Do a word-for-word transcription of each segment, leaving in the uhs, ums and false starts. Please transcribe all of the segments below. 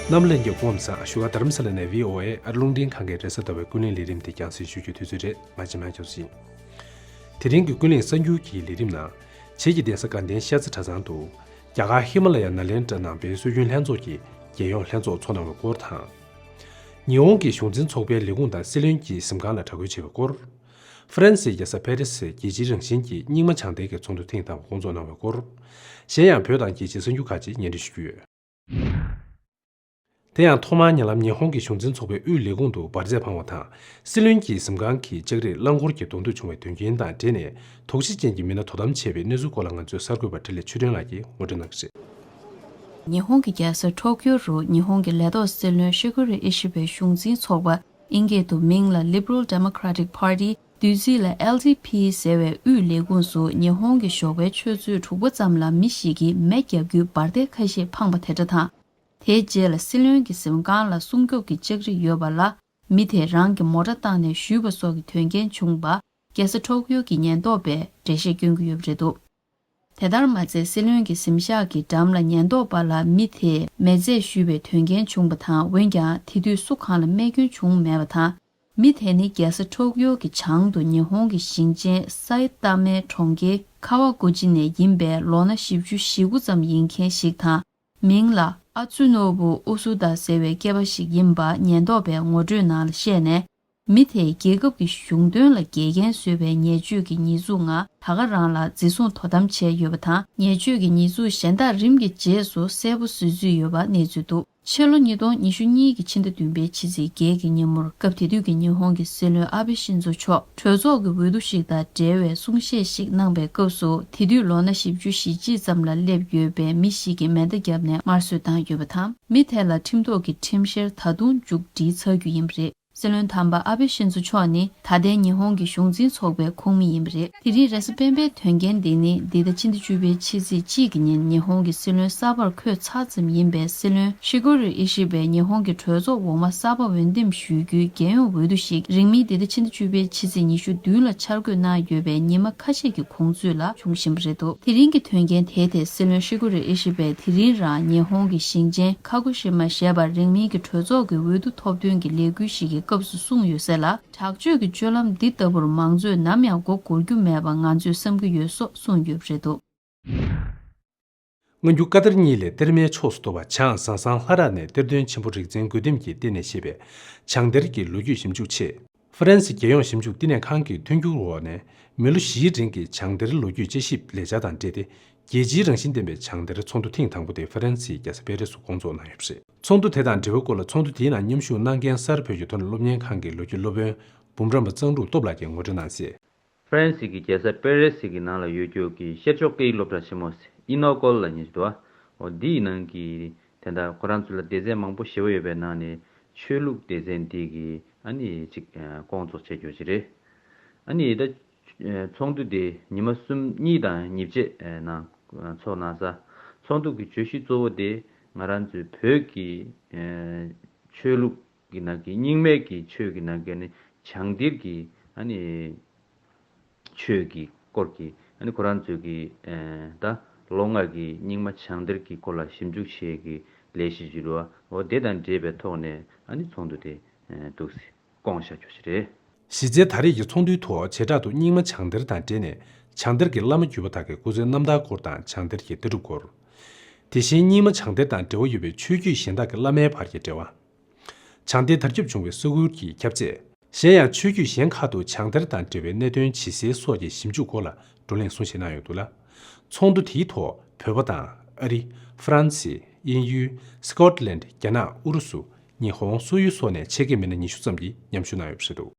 རྣམ་ལྷན་རྒྱས་སྐུ་ཁམས་བཟང་། བཞུགས་སྒར་རྡ་རམ་ས་ལ་ནས་བྷི་ཨོ་ཨེ་ཨ་རི་རླུང་འཕྲིན་ཁང་གི་རེས་གཟའ་ཟླ་བའི་ཀུན་གླེང་ལས་རིམ་དེ་རྒྱང་སྲིང་ཞུ་རྒྱུའི་དུས་ཚོད་རེད། ང་འཆི་མེད་མགྱོགས་ཡིན། དེ་རིང་གི་ཀུན་གླེང་གསར་འགྱུར་གྱི་ལས་རིམ་ནང་། བྱེས་ཀྱི་གདན་ས་དགའ་ལྡན་ཤར་རྩེ་གྲྭ་ཚང་དུ་རྒྱ་གར་ཧི་མ་ལ་ཡ་ནཱ་ལེནྡྲ་ནང་པའི་སྲོལ་རྒྱུན་ལྷན་ཚོགས་ཀྱི་རྒྱལ་ཡོངས་ལྷན་ཚོགས་འཚོགས་གནང་བའི་སྐོར་དང་། ཉི་ཧོང་གི་གཞུང་འཛིན་ཚོགས་པའི་ལས་ཁུངས་དང་སྲིད་བློན་གྱི་གཟིམ་ཁང་ལ་དྲག་རྒོལ་བྱས་པའི་སྐོར། ཧྥ་རན་སིའི་རྒྱལ་ས་ཕེ་རི་སི་རྒྱལ་སྤྱིའི་རང་བཞིན་གྱི་རྙིང་མ་བྱང་གཏེར་གྱི་ཚོགས་འདུ་ཐེངས་དང་པོ་སྐོང་ཚོགས་གནང་བའི་སྐོར། གཞན་ཡང་བོད་དང་རྒྱལ་སྤྱིའི་གསར་འགྱུར་ཁག་ཅིག་སྙན་སྒྲོན་ཞུ་རྒྱུ་ཡོད། དེ་ཡང་ཐོག་མར་ཉེ་ལམ་ཉི་ཧོང་གི་གཞུང་འཛིན་ཚོགས་པའི་དབུས་ལས་ཁུངས་དུ་འབར་རྫས་འཕངས་པ་དང་། སྲིད་བློན་གྱི་གཟིམ་ཁང་གི་ལྕགས་རིས་རླངས་འཁོར་གྱི་གདོང་ཐུག་བྱུང་བའི་དོན་རྐྱེན་དང་འབྲེལ་ནས། དོགས་གཞི་ཅན་གྱི་མི་སྣ་དོ་དམ་བྱས་པའི་གནས་ཚུལ་སྐོར་ལ་ང་ཚོའི་གསར་འགོད་པ་འཕྲིན་ལས་ཆོས་སྒྲོན་ལགས་ཀྱིས་ངོ་སྤྲོད་གནང་གི་རེད། ཉི་ཧོང་གི་རྒྱལ་ས་ཊོ་ཀིའོ་རུ་ཉི་ཧོང་གི་ལས་ཐོག་སྲིད་བློན་ཤི་གུ་རུ་ཨི་ཤི་བའི་གཞུང་འཛིན་ཚོགས་པ། ཨིན་སྐད་དུ་མིང་ལ་Liberal Democratic Party། བསྡུས་ཚིག་ལ་ཨེལ་ཌི་པི་ཟེར་བའི་དབུས་ལས་ཁུངས་སུ་ཉི་ཧོང་གི་ཞོགས་པའི་ཆུ་ཚོད་དྲུག་པ་ཙམ་ལ་མི་ཞིག་གིས་མེ་བརྒྱབ་རྒྱུའི་འབར་མདེལ་ཁ་ཤས་འཕངས་པ་དེ་འདྲ་དང་། དེའི་རྗེས་ལ་སྲིད་བློན་གྱི་གཟིམ་ཁང་ལ་སྲུང་སྐྱོབ་ཀྱི་ལྕགས་རིས་ཡོད་པ་ལ། མི་དེས་རང་གི་མོ་ཊ་བཏང་ནས་གཞུས་པ་སོགས་ཀྱི་དོན་རྐྱེན་བྱུང་བ། རྒྱལ་ས་ཊོ་ཀིའོ་གི་ཉེན་རྟོག་པས་འགྲེལ་བཤད་སྐྱོན་གྱི་ཡོད་པ་རེད་འདུག་དེ་ལྟར་མ་ཚད། སྲིད་བློན་གྱི་གཟིམ་ཤག་གི་འགྲམ་ལ་ཉེན་རྟོག་པ་ལ་མི་དེས་མེ་རྫས་གཞུས་པའི་དོན་རྐྱེན་བྱུང་བ་དང་། འོན་ཀྱང་དེ་དུས་སུ་གང་ལ་རྨས་སྐྱོན་བྱུང་མེད་པ་དང་། མི་དེ་ནི་རྒྱལ་ས་ཊོ་ཀིའོ་གི་བྱང་དུ་ཉི་ཧོང་གི་ཞིང་ཆེན་སའི་ཏཱ་མའི་གྲོང་ཁྱེར་ཁ་ཝ་གུ་ཅི་ནས་ཡིན་པའི་ལོ་ན་བཞི་བཅུ་ཞེ་དགུ་ཙམ་ཡིན་མཁན་ཞིག་དང་། མིང་ལ་ཨ་ཙུ་ནོ་བུ་ཨུ་སུ་ད་ཟེར་བའི་སྐྱེས་པ་ཞིག་ཡིན་པ་ཉེན་རྟོག་པས་ངོ་སྤྲོད་ནང་ལ་བཤད་ནས། མི་དེས་རྒྱལ་ཁབ་ཀྱི་གཞུང་དོན་ལ་འགལ་རྐྱེན་བཟོས་པའི་ཉེས་སྤྱོད་ཀྱི་ཉེས་འཛུགས་ངང་ད་ག་རང་ལ་འཛིན་བཟུང་དོ་དམ་བྱས་ཡོད་པ་དང་། ཉེས་སྤྱོད་ཀྱི་ཉེས་འཛུགས་གཞན་དག་རིམ་གྱིས་རྗེས་སུ་གསལ་པོ་བཟོ་རྩིས་ཡོད་པ་གནས་ཚུལ་འདུག་ཕྱི་ལོ་ཉིས་སྟོང་ཉི་ཤུ་གཉིས་ཀྱི་ཕྱི་ཟླ་བདུན་པའི་ཕྱི་ཚེས་བརྒྱད་ཀྱི་ཉིན་མོར། སྐབས་དེ་དུས་ཀྱི་ཉི་ཧོང་གི་སྲིད་བློན་ཨ་བྷེ་ཤིན་ཛོ་མཆོག་གྲོས་ཚོགས་ཀྱི་འོས་བསྡུ་ཞིག་དང་འབྲེལ་བའི་གསུང་བཤད་ཞིག་གནང་པའི་སྐབས་སུ། དེ་དུས་ལོ་ན་བཞི་བཅུ་ཞེ་གཅིག་ཙམ་ལ་སླེབས་ཡོད་པའི་མི་ཞིག་གིས་མེ་མདའ་བརྒྱབ་ནས་དམར་གསོད་བཏང་ཡོད་པ་དང་། མི་དེ་ལ་ཁྲིམས་ཐོག་གི་ཁྲིམས་བཤེར་ད་དུང་མཇུག་སྒྲིལ་ཚར་རྒྱུ་ཡིན་པ་རེད། སྲིད་བློན་དམ་པ་ཨ་བྷེ་ཤིན་ཛོ་མཆོག་ནི་ད་ལྟའི་ཉི་ཧོང་གི་གཞུང་འཛིན་ཚོགས་པའི་ཁོངས་མི་ཡིན་པ་རེད། དེ་རིང་རེས་གཟའ་སྤེན་པའི་དོན་རྐྱེན་འདི་ནི་འདི་ཟླ་ཕྱི་ཟླ་བཅུ་པའི་ཕྱི་ཚེས་གཅིག་གི་ཉིན་ཉི་ཧོང་གི་སྲིད་བློན་གསར་པར་འཁོད་ཚར་ཙམ་ཡིན་པའི་སྲིད་བློན་ཤི་གུ་རུ་ཨི་ཤི་བས་ཉི་ཧོང་གི་གྲོས་ཚོགས་འོག་མ་གསར་པ་འོས་འདེམས་ཞུ་རྒྱུའི་རྒྱལ་ཡོངས་འོས་བསྡུ་ཞིག་རིང་མིན་འདི་ཟླ་ཕྱི་ཟླ་བཅུ་པའི་ཕྱི་ཚེས་ཉི་ཤུ་བདུན་ལ་འཆར་འགོད་གནང་ཡོད་པའི་ཉི་མ་ཁ་ཤས་ཀྱི་གོང་ཚོད་ལ་འབྱུང་བཞིན་པ་རེད་འདུག་དེ་རིང་གི་དོན་རྐྱེན་དེའི་ཐད་སྲིད་བློན་ཤི་གུ་རུ་ཨི་ཤི་བས་དེ་རིང་རང་ཉི་ཧོང་གི་ཞིང་ཆེན་ཁ་གོ་ཤི་མ་ཞེས་པར་རིང་མིན་གྱི་གྲོས་ཚོགས་ཀྱི་འོས་བསྡུ་ཐོབ་ཐོན་གྱི་ལས་འགུལ་ཞིག་གི་སྐབས་སུ་གསུངས་ཡོད་ས་ལ། དྲག་སྤྱོད་ཀྱི་སྤྱོད་ལམ་འདི་ལྟ་བུར་མང་གཙོས་ནམ་ཡང་མགོ་སྒུར་རྒྱུ་མེད་པ་ང་ཚོས་བསམ་གྱི་ཡོད་སོགས་གསུངས་ཡོད་པ་རེད་འདུག་སྔ་འགྱུར་ཀ་ཏར་གཉིས་ལས་གཏེར་མའི་ཕྱོགས་སུ་གཏོགས་པ་བྱང་ཟང་ཟང་ལྷ་ར་ནས་གཏེར་སྟོན་ཆེན་པོ་རིག་འཛིན་གོ་བསྟིམ་གྱིས་བསྟན་ནས་བཤད་པའི་བྱང་གཏེར་གྱི་ལོ་རྒྱུས་ཞིབ་འཇུག་ཆེད། ཧྥ་རན་སི་རྒྱལ་ཡོངས་ཞིབ་འཇུག་བསྟི་གནས་ཁང་གི་མཐུན་འགྱུར་འོག་ནས་མི་ལོ་བཞིའི་རིང་གི་བྱང་གཏེར་ལོ་རྒྱུས་དཔྱད་ཞིབ་ལས་འཆར་དང་འབྲེལ་ཏེ། རྒྱལ་སྤྱིའི་རང་བཞིན་ལྡན་པའི་བྱང་གཏེར་ཚོགས་འདུ་ཐེངས་དང་པོ་དེ་ཧྥ་རན་སིའི་རྒྱལ་ས་པེ་རི་སུ་སྐོང་ཚོགས་གནང་ཡོད་པ་རེད། ཚོགས་འདུ་དེ་དང་འབྲེལ་བའི་སྐོར་ལ་ཚོགས་འདུ་དེའི་ནང་མཉམ་ཞུགས་གནང་མཁན་གསར་བོད་ཀྱི་ཐོན་སློབ་གཉེར་ཁང་གི་ལོ་རྒྱུས་སློབ་དཔོན་འབུམ་རམས་པ་གཙང་ཕྲུག་སྟོབས་ལགས་ཀྱིས་ངོ་སྤྲོད་གནང་གསལ། ཧྥ་རན་སི་གི་རྒྱལ་ས་པེ་རི་སི་གི་ནང་ལ་ཡོད་རྒྱུ་གི་ཤར་ཕྱོགས་སྐད་ཡིག་སློབ་གྲྭ་ཆེན་མོ་ཨི་ནོ་ཀོལ་ལབ་མཁན་ཞིག་འདུག་པ། འོ་འདིའི་ནང་གི་དེ་འདྲ་ཁོ་རང་ཚོ་ལ་སྡེ་ཚན་མང་པོ་ཞེ་པོ་ཡོད་པའི་ནང་ནས་ཆོས་ལུགས་སྡེ་ཚན་འདི་གི་ཨ་ནི་ཅིག་ཨ་སྐོང་ཚོགས་བྱེད་རྒྱུ་ཅིག་རེད། ཨ་ནི་ད་ཨ་ཚོགས་འདུ་དེ་ཉི་མ་གསུམ་གཉིས་དང་ཉིན་ཕྱེད་ཨ་ནང་ཚོགས་གནང་ས། ཚོགས་འདུ་གི་བརྗོད་གཞི་གཙོ་བོ་དེ་ང་རང་ཚོའི་བོད་ཀྱི་ཨ་ཆོས་ལུགས་ཀྱི་ནང་གི་རྙིང་མའི་གི་ཆོས་ཀྱི་ནང་གི་ཨ་ནི་བྱང་གཏེར་གྱི་ཨ་ནི་ཆོས་ཀྱི་སྐོར་གྱི་ཨ་ནི་ཁོ་རང་ཚོའི་གི་ཨ་ད་ལོ་ལྔ་གི་རྙིང་མ་བྱང་གཏེར་གྱི་སྐོར་ལ་ཞིབ་འཇུག་བྱེད་ཀྱི་ལས་གཞི་ཞིག་རེད་པ། འོ་དེ་དང་འབྲེལ་བའི་ཐོག་ནས་ཨ་ནི་ཚོགས་འདུ་དེ་ཨ་འདུག་སེ་སྐོང་བཞག་རྒྱུ་ཞིག་རེད། གཞི་རྩའི་ད་རེས་ཀྱི་ཚོགས་འདུའི་ཐོག་བྱེ་བྲག་ཏུ་རྙིང་མ་བྱང་གཏེར་དང་འབྲེལ་ནས་བྱང་གཏེར་གྱི་བླ་མ་བརྒྱུད་པ་དག་གི་སྐུ་ཚེའི་རྣམ་ཐར་སྐོར་དང་བྱང་གཏེར་གྱི་ལྟ་གྲུབ་སྐོར། དེ་བཞིན་རྙིང་མ་བྱང་གཏེར་དང་འབྲེལ་བ་ཡོད་པའི་ཆོས་བརྒྱུད་གཞན་དག་གི་བླ་མའི་བར་གྱི་འབྲེལ་བ། བྱང་གཏེར་དར་ཁྱབ་བྱུང་བའི་ས་ཁུལ་གྱི་ཁྱབ་ཚད། གཞན་ཡང་ཆོས་བརྒྱུད་གཞན་ཁག་ཏུ་བྱང་གཏེར་དང་འབྲེལ་བའི་གནད་དོན་ཇི་སྲིད་སོགས་ཀྱི་ཞིབ་འཇུག་སྐོར་ལ་བགྲོ་གླེང་གསུང་བཤད་གནང་ཡོད་འདུག་ལ། ཚོགས་འདུ་དེའི་ཐོག་བོད་པ་དང་ཨ་རི། ཧྥ་རན་སི། དབྱིན་ཡུལ། སི་ཀོཊ་ལེནཌ། རྒྱ་ནག་ཨུ་རུ་སུ། ཉི་ཧོང་། སོག་ཡུལ་སོགས་ནས་ཆེད་མཁས་མི་སྣ་ཉི་ཤུ་ཙམ་གྱིས་མཉམ་ཞུགས་གནང་ཡོད་པ་རེད་འདུག་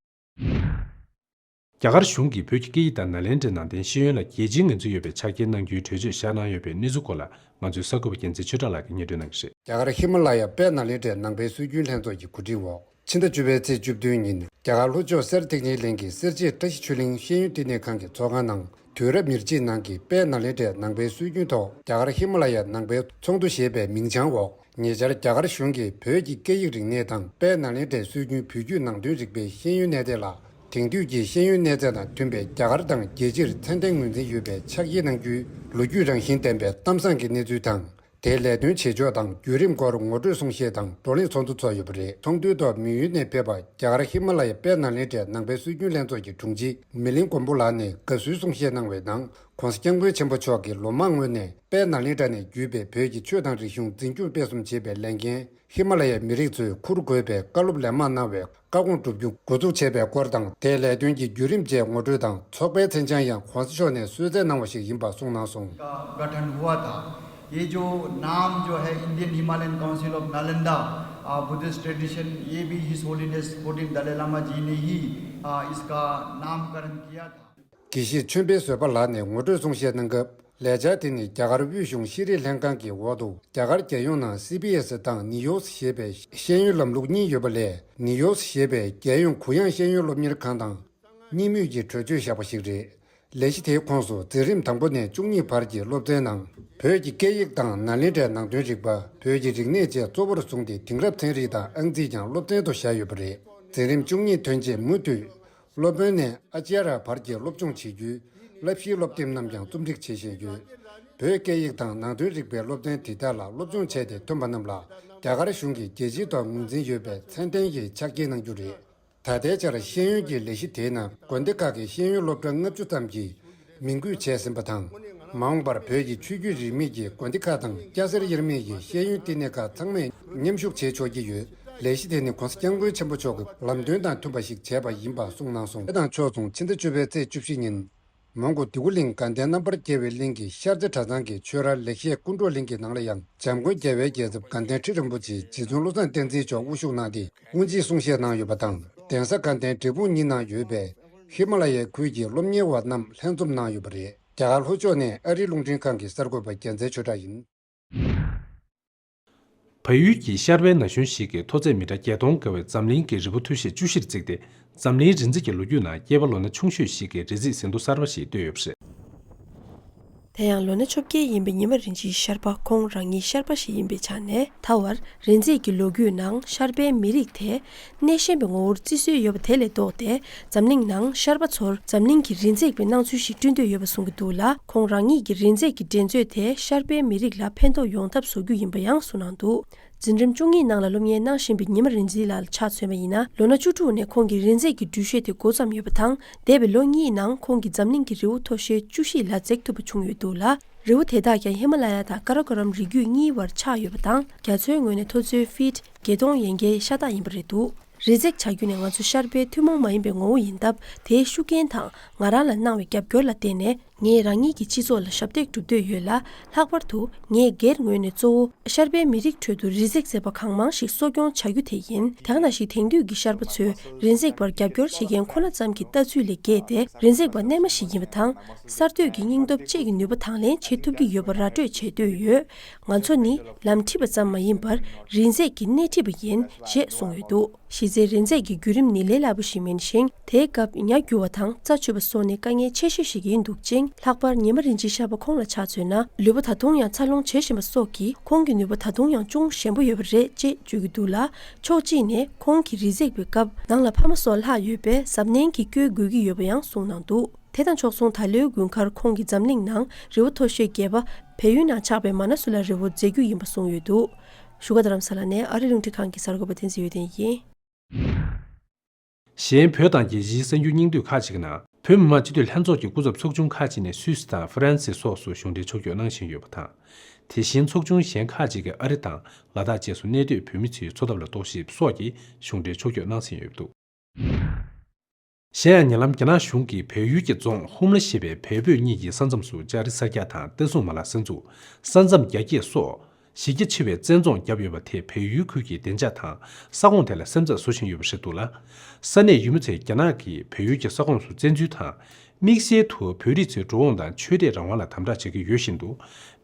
རྒྱ་གར་གཞུང་གིས་བོད་ཀྱི་སྐད་ཡིག་དང་ནཱ་ལེནྡྲའི་ནང་བསྟན་ཤེས་ཡོན་ལ་རྒྱལ་སྤྱིའི་ངོས་འཛིན་ཡོད་པའི་ཕྱག་འཁྱེར་གནང་རྒྱུའི་གྲོས་ཆོད་བཞག་གནང་ཡོད་པའི་གནས་ཚུལ་སྐོར་ལ་ང་ཚོའི་གསར་འགོད་པ་རྒྱལ་མཚན་ཆོས་གྲགས་ལགས་ཀྱིས་སྙན་སྒྲོན་གནང་གི་རེད། རྒྱ་གར་ཧི་མ་ལ་ཡ་དཔལ་ནཱ་ལེནྡྲའི་ནང་པའི་སྲོལ་རྒྱུན་ལྷན་ཚོགས་ཀྱི་གོ་སྒྲིག་འོག་ཕྱི་ཟླ་བཅུ་པའི་ཚེས་བཅུ་བདུན་ཉིན་རྒྱ་གར་ལྷོ་ཕྱོགས་སེར་ཐེག་ཉེ་གླིང་གི་སེར་བྱེས་བཀྲ་ཤིས་ཆོས་གླིང་ཤེས་ཡོན་བསྟི་གནས་ཁང་གི་ཚོགས་ཁང་ནང་དུས་རབས་ཉེར་གཅིག་ནང་གི་དཔལ་ནཱ་ལེནྡྲའི་ནང་པའི་སྲོལ་རྒྱུན་ཐོག་རྒྱ་གར་ཧི་མ་ལ་ཡ་ནང་པའི་ཚོགས་འདུ་ཞེས་པའི་མིང་བྱང་འོག་ཉེ་ཆར་རྒྱ་གར་གཞུང་གིས་བོད་ཀྱི་སྐད་ཡིག་རིག་གནས་དང་དཔལ་ནཱ་ལེནྡྲའི་སྲོལ་རྒྱུན་བོད་བརྒྱུད་ནང་བསྟན་རིག་པའི་ཤེས་ཡོན་གནས་སྡེ་ལ་དེང་དུས་ཀྱི་ཤེས་ཡོན་གནས་ཚད་དང་མཐུན་པའི་རྒྱ་གར་དང་རྒྱལ་སྤྱིར་ཚད་ལྡན་ངོས་འཛིན་ཡོད་པའི་ཕྱག་ཡིག་གནང་རྒྱུའི་ལོ་རྒྱུས་རང་བཞིན་ལྡན་པའི་གཏམ་བཟང་གི་གནས་ཚུལ་དང་། དེའི་ལས་དོན་བྱེད་ཕྱོགས་དང་བརྒྱུད་རིམ་སྐོར་ངོ་སྤྲོད་གསུང་བཤད་དང་བགྲོ་གླེང་ཚོགས་འདུ་ཚོགས་ཡོད་པ་རེད། ཚོགས་འདུའི་ཐོག་མི་ཡུལ་ནས་ཕེབས་པ་རྒྱ་གར་ཧི་མ་ལ་ཡའི་དཔལ་ནཱ་ལེནྡྲའི་ནང་པའི་སྲོལ་རྒྱུན་ལྷན་ཚོགས་ཀྱི་དྲུང་ཆེ་མི་ལིང་མགོན་པོ་ལགས་ནས་དགའ་བསུའི་གསུང་བཤད་གནང་བའི་ནང་། ྋགོང་ས་ྋསྐྱབས་མགོན་ཆེན་པོ་མཆོག་གིས་ལོ་མང་སྔོན་ནས་དཔལ་ནཱ་ལེནྡྲ་ནས་བརྒྱུད་པའི་བོད་ཀྱི་ཆོས་དང་རིག་གཞུང་འཛིན་སྐྱོང་སྤེལ་གསུམ་བྱེད་པའི་ལས་འགན་ཧི་མ་ལ་ཡའི་མི་རིགས་ཚོས་འཁུར་དགོས་པའི་བཀའ་སློབ་ལན་མང་གནང་བའི་བཀའ་དགོངས་བསྒྲུབ་རྒྱུ་འགོ་འཛུགས་བྱས་པའི་སྐོར་དང་། དེའི་ལས་དོན་གྱི་བརྒྱུད་རིམ་བཅས་ངོ་སྤྲོད་དང་། ཚོགས་པའི་མཚན་བྱང་ཡང་ྋགོང་ས་མཆོག་ནས་གསོལ་སྩལ་གནང་བ་ཞིག་ཡིན་པ་གསུངས་གནང་སོང་། का गठन हुआ था। ये जो नाम जो है Indian Himalayan Council of Nalanda, uh, Buddhist tradition, ये भी His Holiness fourteen Dalai Lama जी ने ही, आ, इसका नामकरण किया था। དགེ་བཤེས་ཆོས་འཕེལ་བཟོད་པ་ལགས་ནས་ངོ་སྤྲོད་གསུང་བཤད་གནང་སྐབས། ལས་འཆར་དེ་ནི་རྒྱ་གར་དབུས་གཞུང་ཤེས་རིག་ལྷན་ཁང་གི་འོག་ཏུ་རྒྱ་གར་རྒྱལ་ཡོངས་ནང་སི་བི་ཨེ་སི་དང་ནིའུ་ཡོག་ཞེས་པའི་ཤེས་ཡོན་ལམ་ལུགས་གཉིས་ཡོད་པ་ལས། ནིའུ་ཡོག་ཞེས་པའི་རྒྱལ་ཡོངས་གུ་ཡངས་ཤེས་ཡོན་སློབ་གཉེར་ཁང་དང་གཉིས་མོས་ཀྱི་གྲོས་ཆོད་བཞག་པ་ཞིག་རེད། ལས་གཞི་དེའི་ཁོངས་སུ་འཛིན་རིམ་དང་པོ་ནས་བཅུ་གཉིས་བར་གྱི་སློབ་ཚན་ནང་བོད་ཀྱི་སྐད་ཡིག་དང་ནཱ་ལེནྡྲའི་ནང་དོན་རིག་པ། བོད་ཀྱི་རིག་གནས་བཅས་གཙོ་བོར་བཟུང་སྟེ་དེང་རབས་ཚན་རིག་དང་ཨང་རྩིས་ཀྱང་སློབ་ཚན་དུ་བཞག་ཡོད་པ་རེད། འཛིན་རིམ་བཅུ་གཉིས་ཐོན་རྗེས་མུ་མཐུད། སློབ་དཔོན་ནས་ཨ་ཅཱརྱ་བར་གྱི་སློབ་སྦྱོང་བྱེད་རྒྱུའི་བསླབ་གཞིའི་སློབ་དེབ་རྣམས་ཀྱང་རྩོམ་སྒྲིག་བྱེད་བཞིན་ཡོད། བོད་སྐད་ཡིག་དང་ནང་དོན་རིག་པའི་སློབ་ཚན་དེ་དག་ལ་སློབ་སྦྱོང་བྱས་ཏེ་ཐོན་པ་རྣམས་ལ་རྒྱ་གར་གཞུང་གིས་རྒྱལ་སྤྱིའི་ཐོག་ངོས་འཛིན་ཡོད་པའི་མཚན་ལྡན་གྱི་ཕྱག་འཁྱེར་གནང་རྒྱུ་རེད། ད་ལྟའི་ཆར་ཤེས་ཡོན་གྱི་ལས་གཞི་དེའི་ནང་དགོན་སྡེ་ཁག་གི་ཤེས་ཡོན་སློབ་གྲྭ་ལྔ་བཅུ་ཙམ་གྱིས་མིང་འགོད་བྱས་ཟིན་པ་དང་། མ་འོངས་པར་བོད་ཀྱི་ཆོས་བརྒྱུད་རིས་མེད་ཀྱི་དགོན་སྡེ་ཁག་དང་སྐྱ་སེར་དབྱེར་མེད་ཀྱི་ཤེས་ཡོན་བསྟི་གནས་ཁག་ཚང་མས་མཉམ་ཞུགས་བྱེད་ཆོག་གི་ཡོད། ལས་གཞི་དེ་ནི་ྋགོང་ས་ྋསྐྱབས་མགོན་ཆེན་པོ་མཆོག་གི་ལམ་སྟོན་དང་མཐུན་པ་ཞིག་བྱས་པ་ཡིན་པ་གསུངས་གནང་སོང་། དེ་དང་ཕྱོགས་མཚུངས་ཕྱི་ཟླ་བཅུ་པའི་ཚེས་བཅུ་བཞི་ཉིན། མོན་གྷོ་འདི་གུ་གླིང་དགའ་ལྡན་རྣམ་པར་རྒྱལ་བའི་གླིང་གི་ཤར་རྩེ་གྲྭ་ཚང་གི་ཆོས་ར་ལེགས་བཤད་ཀུན་གྲོལ་གླིང་གི་ནང་ལ་ཡང་འཇམ་མགོན་རྒྱལ་བའི་རྒྱལ་ཚབ་དགའ་ལྡན་ཁྲི་རིན་པོ་ཆེ་རྗེ་བཙུན་བློ་བཟང་བསྟན་འཛིན་མཆོག་དབུ་བཞུགས་གནང་སྟེ། དབུ་འབྱེད་གསུང་བཤད་གནང་ཡོད་པ་དང་། གདན་ས་དགའ་ལྡན་འབྲས་སྤུངས་གཉིས་ནང་ཡོད་པའི་ཧི་མ་ལ་ཡའི་ཁུལ་གྱི་སློབ་གཉེར་བ་རྣམས་ལྷན་འཛོམས་གནང་ཡོད་པ་རེད། རྒྱ་གར་ལྷོ་ཕྱོགས་ནས་ཨ་རིའི་རླུང་འཕྲིན་ཁང་གི་གསར་འགོད་པ་རྒྱལ་མཚན་ཆོས་གྲགས་ཡིན། བལ་ཡུལ་གྱི་ཤར་པའི་ན་གཞོན་ཞིག་གིས་མཐོ་ཚད་མི་ཊར་བརྒྱད་སྟོང་བརྒལ་བའི་འཛམ་གླིང་གི་རི་བོ་མཐོ་ཤོས་བཅུ་བཞིར་བརྩིས་ཏེ། འཛམ་གླིང་རི་འཛེག་གི་ལོ་རྒྱུས་ནང་སྐྱེས་པ་ལོ་ན་ཆུང་ཤོས་ཤིག་གིས་རི་འཛེག་ཟིན་ཐོ་གསར་པ་ཞིག་བཏོད་ཡོད་པ་རེད། དེ་ཡང་ལོ་ན་བཅོ་བརྒྱད་ཡིན་པའི་ཉི་མ་རིན་ཆེན་ཤར་པ་ཁོང་རང་ཉིད་ཤར་པ་ཞིག་ཡིན་པའི་ཆ་ནས། ད་བར་རི་འཛེག་གི་ལོ་རྒྱུས་ནང་ཤར་པའི་མི་རིགས་དེ་གནས་གཤིན་པའི་ངོ་བོར་བརྩི་སྲོལ་ཡོད་པ་དེ་ལས་ལྡོག་སྟེ། འཛམ་གླིང་ནང་ཤར་པ་ཚོར་འཛམ་གླིང་གི་རི་འཛེག་པའི་སྣང་ཚུལ་ཞིག་བསྐྲུན་འདོད་ཡོད་པ་གསུང་གི་འདུག་ལ། ཁོང་རང་ཉིད་ཀྱི་རི་འཛེག་གི་འགྲན་རྩོད་དེ་ཤར་པའི་མི་རིགས་ལ་ཕན་ཐོགས་ཡོང་ཐབས་བཟོ་རྒྱུ་ཡིན་པ་ཡང་གསུངས་གནང་འདུག་འཛིན་རིམ་བཅུ་གཉིས་ནང་ལ་སློབ་གཉེར་གནང་བཞིན་པའི་ཉི་མ་རིན་ཆེན་ལགས་ལ་ཆ་མཚོན་པ་ཡིན་ན། ལོ་ན་བཅུ་དྲུག་ནས་ཁོང་གིས་རི་འཛེག་གི་འགྲུལ་བཞུད་དེ་འགོ་བརྩམས་ཡོད་པ་དང་། འདས་པའི་ལོ་གཉིས་ནང་ཁོང་གིས་འཛམ་གླིང་གི་རི་བོ་མཐོ་ཤོས་བཅུ་བཞི་ལ་འཛེག་ཐུབ་པ་བྱུང་ཡོད་འདུག་ལ། རི་བོ་དེ་དག་ཀྱང་ཧི་མ་ལ་ཡ་དང་ཀ་ར་ཀོ་རམ་རི་རྒྱུད་གཉིས་བར་ཆགས་ཡོད་པ་དང་། རྒྱ་མཚོའི་ངོས་ནས་མཐོ་ཚད་ཧྥིཊ་བརྒྱད་སྟོང་ཡན་བརྒྱད་ཤ་སྟག་ཡིན་པ་རེད་འདུག་རི་འཛེག་བྱ་རྒྱུ་ནི་ང་ཚོ་ཤར་པའི་ཐུན་མོང་མ་ཡིན་པའི་ངོ་བོ་ཡིན་སྟབས། དེའི་ཤུགས་རྐྱེན་དང་ང་རང་ལ་གནང་བའི་རྒྱབ་སྐྱོར་ལ་བརྟེན་ནས། ངས་རང་ཉིད་ཀྱི་སྤྱི་ཚོགས་ལ་ཞབས་འདེགས་སྒྲུབ་འདོད་ཡོད་ལ། ལྷག་པར་དུ་ངས་སྒེར་ངོས་ནས་གཙོ་བོ་ཤར་པའི་མི་རིགས་ཁྲོད་དུ་རི་འཛེག་མཛད་པ་གང་མང་ཞིག་གསོ་སྐྱོང་བྱ་རྒྱུ་དེ་ཡིན། དེ་ག་ནང་བཞིན་དེང་དུས་ཀྱི་ཤར་པ་ཚོས་རི་འཛེག་པར་རྒྱབ་སྐྱོར་བྱེད་མཁན་ཁོ་ན་ཙམ་གྱི་ལྟ་ཚུལ་ལས་བརྒལ་ཏེ། རི་འཛེག་པ་རྣལ་མ་ཞིག་ཡིན་པ་དང་། གསར་གཏོད་ཀྱི་སྙིང་སྟོབས་བཅས་ཀྱི་ནུས་པ་དང་ལེན་བྱེད་ཐུབ་ཀྱི་ཡོད་པ་ར་སྤྲོད་བྱེད་འདོད་ཡོད། ང་ཚོ་ནི་ལམ་ཁྲིད་པ་ཙམ་མ་ཡིན་པར་རི་འཛེག་གི་སྣེ་ཁྲིད་པ་ཡིན་ཞེས་གསུངས་ཡོད་འདུག་གཞི་རྩའི་རི་འཛེག་གི་བརྒྱུད་རིམ་ནི་ལས་སླ་པོ་ཞིག་མིན་ཞིང་། དེའི་སྐབས་ཉ་རྒྱུ་བ་དང་རྩྭ་མཆོད་པ་སོགས་ནི་དཀའ་ངལ་ཆེ་ཤོས་ཤིག་ཡིན་འདུག་ཅིང་། ལྷག་པར་ཉི་མ་རིན་ཆེན་ཤར་པ་ཁོང་ལ་ཆ་མཚོན་ན། ལུས་པོ་ད་དུང་ཡང་འཚར་ལོངས་བྱེད་བཞིན་པ་སོགས་ཀྱིས་ཁོང་གི་ནུས་པ་ད་དུང་ཡང་ཅུང་ཞན་པོ་ཡོད་པ་རེད་ཅེས་བརྗོད་ཀྱི་འདུག་ལ། ཕྱོགས་གཅིག་ནས་ཁོང་གིས་རི་འཛེག་པའི་སྐབས་ནང་ལ་ཕ་མ་སོགས་ལྷག་ཡོད་པས་གཟབ་ནན་གྱིས་སྐྱོད་དགོས་ཀྱི་ཡོད་པ་ཡང་གསུངས་གནང་འདུག་དེ་དང་ཕྱོགས་མཚུངས་ད་ལོའི་དགུན་ཁར་ཁོང་གིས་འཛམ་གླིང་ནང་རི་བོ་མཐོ་ཤོས་བརྒྱད་པ་བལ་ཡུལ་ནང་ཆགས་པའི་མ་ན་སུ་ལ་རི་བོར་འཛེག་རྒྱུ་ཡིན་པ་གསུངས་ཡོད་འདུག་བཞུགས་སྒར་རྡ་རམ་ས་ལ་ནས་ཨ་རིའི་རླུང་འཕྲིན་ཁང་གི་གསར་འགོད་པ་བསྟན་འཛིན་འོད་ལྡན་ཡིན། གཞན་བོད་དང་རྒྱལ་སྤྱིའི་གསར་འགྱུར་སྙིང་བསྡུས་ཁག་ཅིག་གི་ནང་། བོད་མི་མང་སྤྱི་འཐུས་ལྷན་ཚོགས་ཀྱི་སྐུ་ཚབ་ཚོགས་ཆུང་ཁག་ཅིག་ནས་སུད་སི་དང་ཧྥ་རན་སི་སོགས་སུ་གཞུང་འབྲེལ་ཕྱོགས་བསྐྱོད་གནང་བཞིན་ཡོད་པ་དང་། དེ་བཞིན་ཚོགས་ཆུང་གཞན་ཁག་ཅིག་གིས་ཨ་རི་དང་ལ་དྭགས་བཅས་སུ་གནས་སྡོད་བོད་མི་ཚོའི་འཚོ་ཐབས་ལ་རྟོག་ཞིབ་སོགས་ཀྱི་གཞུང་འབྲེལ་ཕྱོགས་བསྐྱོད་གནང་བཞིན་ཡོད་འདུག་གཞན་ཡང་ཉེ་ལམ་རྒྱ་ནག་གཞུང་གིས་བལ་ཡུལ་གྱི་རྫོང་ཧུམ་ལ་ཞེས་པའི་བལ་བོད་གཉིས་ཀྱི་ས་མཚམས་སུ་ལྕགས་རི་གསར་རྒྱག་དང་བརྟན་སྲུང་མ་ལག་གསར་འཛུགས། ས་མཚམས་རྒྱ་སྐྱེད་སོགས་གཞི་རྒྱ་ཆེ་བའི་བཙན་རྫོང་བརྒྱབ་ཡོད་པ་དེས་བལ་ཡུལ་ཁུལ་གྱི་བདེ་འཇགས་དང་ས་ཁོངས་དེ་ལ་སེམས་འཚབ་བཟོ་བཞིན་ཡོད་པ་རེད་འདུག་ལ། ས་གནས་ཡུལ་མི་ཚོས་རྒྱ་ནག་གིས་བལ་ཡུལ་གྱི་ས་ཁོངས་སུ་བཙན་འཛུལ་དང་། དམིགས་བསལ་དུ་བོད་རིགས་ཚོའི་འགྲོ་འོང་དང་ཆོས་དད་རང་དབང་ལ་དམ་དྲག་བྱེད་ཀྱི་ཡོད་བཞིན་དུ།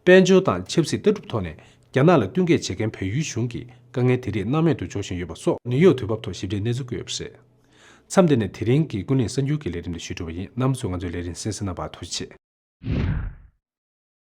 དཔལ་འབྱོར་དང་ཆབ་སྲིད་ལྟ་གྲུབ་ཐོག་ནས་རྒྱ་ནག་ལ་བསྟུན་མཁས་བྱེད་མཁན་བལ་ཡུལ་གཞུང་གིས་དཀའ་ངལ་དེ་རིགས་སྣང་མེད་དུ་འཇོག་བཞིན་ཡོད་པ་སོགས་ནིའུ་ཡོག་དུས་བབ་ཐོག་ཞིབ་ཕྲའི་གནས་ཚུལ་བཀོད་ཡོད་པ་རེད། མཚམས་འདི་ནས་དེ་རིང་གི་ཀུན་གླེང་གསར་འགྱུར་གྱི་ལས་རིམ་འདི་ཞུས་གྲུབ་པ་ཡིན། རྣམ་པ་ཚོས་ང་ཚོའི་ལས་རིམ་གསན་གཟིགས་གནང་བར་ཐུགས་རྗེ་ཆེ།